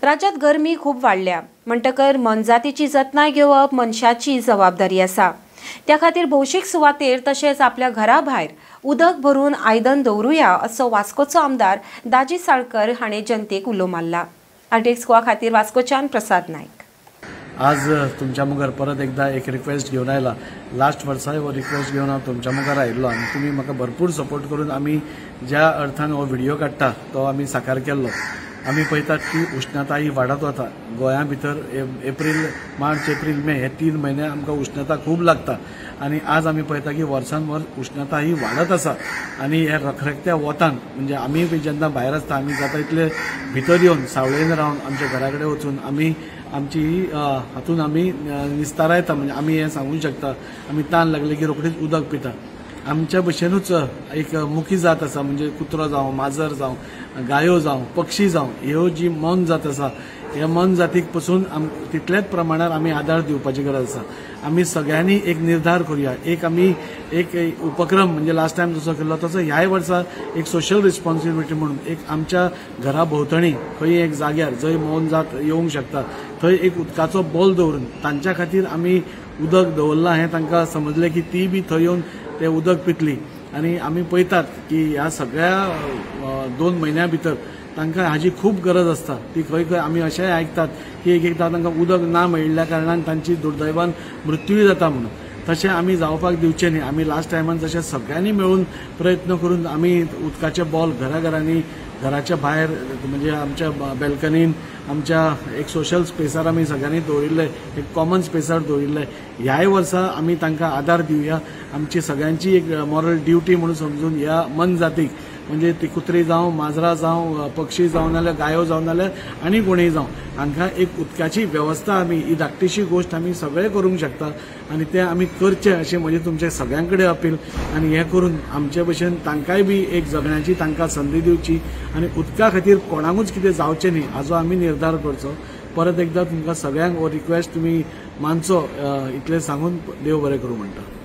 राज्यात गरमी खूब वाडल्या म्हणटकर मनजातीची जतनाय घेवप मनशाची जबाबदारी आसा। त्या खातीर भौशीक सुवातेर तशेंच आपल्या घरा भायर उदक भरून आयदन दवरुया असो वास्कोचो आमदार दाजी साळकर हाणें जनतेक उलो मारला। आरटीएक्स गोवा खातीर वास्कोच्यान प्रसाद नायक। आज तुमच्या मुखार परत एकदा एक रिक्वेस्ट घेवन आयला। लास्ट वर्साय हो रिक्वेस्ट घेवन हांव तुमच्या मुखार आयिल्लो आनी तुमी म्हाका भरपूर सपोर्ट करून आमी ज्या अर्थान हो व्हिडियो काडटा तो आमी साकार केल्लो। आमी पळयतात की उष्णता ही वाडत वता। गोंया भितर एप्रील, मार्च, एप्रील, मे हे 3 म्हयने आमकां उष्णता खूब लागता आनी आज आमी पळयता की वर्सान वर्स उष्णता ही वाडत आसा आनी ह्या रखरखत्या वतान म्हणजे आमी बी जेन्ना भायर आसता आमी जाता इतले भितर येवन सावळेन रावन आमच्या घरा कडेन वचून आमी आमची हातून आमी निस्तारायता। म्हणजे आमी हें सांगूंक शकता, आमी तान लागले की रोखडीच उदक पिता। आमच्या भशेनूच एक मुखी जात आसा, म्हणजे कुत्रो जावं, माजर जावं, गायो जावं, पक्षी जावं, ह्यो जी मन जात आसा ह्या मन जातीक पसून तितल्याच प्रमाणार आमी आदार दिवपाची गरज आसा। आमी सगळ्यांनी एक निर्धार करुया, एक आमी एक उपक्रम म्हणजे लास्ट टायम जसो केल्लो तसो ह्याय वर्सा एक सोशल रिस्पॉन्सिबिलिटी म्हणून एक आमच्या घरा भोंवतणी खंय एक जाग्यार जंय मौन जात येवंक शकता थंय एक उदकाचो बोल दवरून तांच्या खातीर आमी उदक दवरलां हें तांकां समजलें की ती बी थंय येवन ते उदक पितली। आनी आमी पळयतात की ह्या सगळ्या 2 म्हयन्या भितर तांकां हाजी खूब गरज आसता। ती खंय खंय आमी अशेंय आयकतात की एक एकदां तांकां उदक ना मेळिल्ल्या कारणान तांची दुर्दैवान मृत्यूय जाता म्हणून। तशें आमी जावपाक दिवचें न्ही। आमी लास्ट टायमान जशें सगळ्यांनी मेळून प्रयत्न करून आमी उदकाचे बॉल घराघरांनी, घराच्या भायर म्हणजे आमच्या बॅल्कनीन, आमच्या एक सोशल स्पेसार आमी सगळ्यांनी दवरिल्ले, एक कॉमन स्पेसार दवरिल्ले। ह्याय वर्सा आमी तांकां आदार दिवया। आमची सगळ्यांची एक मॉरल ड्युटी म्हणून समजून ह्या मनजातीक म्हणजे ती कुत्री जावं, माजरां जावं, पक्षी जावं, नाल्यार गायो जावं, नाल्यार आनी कोणूय जावं, हांकां एक उदकाची वेवस्था आमी ही धाकटीशी गोश्ट आमी सगळे करूंक शकता आनी तें आमी करचें अशें म्हजें तुमच्या सगळ्यां कडेन अपील। आनी हें करून आमचे भशेन तांकांय बी एक जगण्याची तांकां संदी दिवची आनी उदका खातीर कोणाकूच कितें जावचें न्ही हाजो आमी निर्धार करचो। परत एकदां तुमकां सगळ्यांक हो रिक्वेस्ट तुमी मानचो इतलें सांगून देव बरें करूं म्हणटा।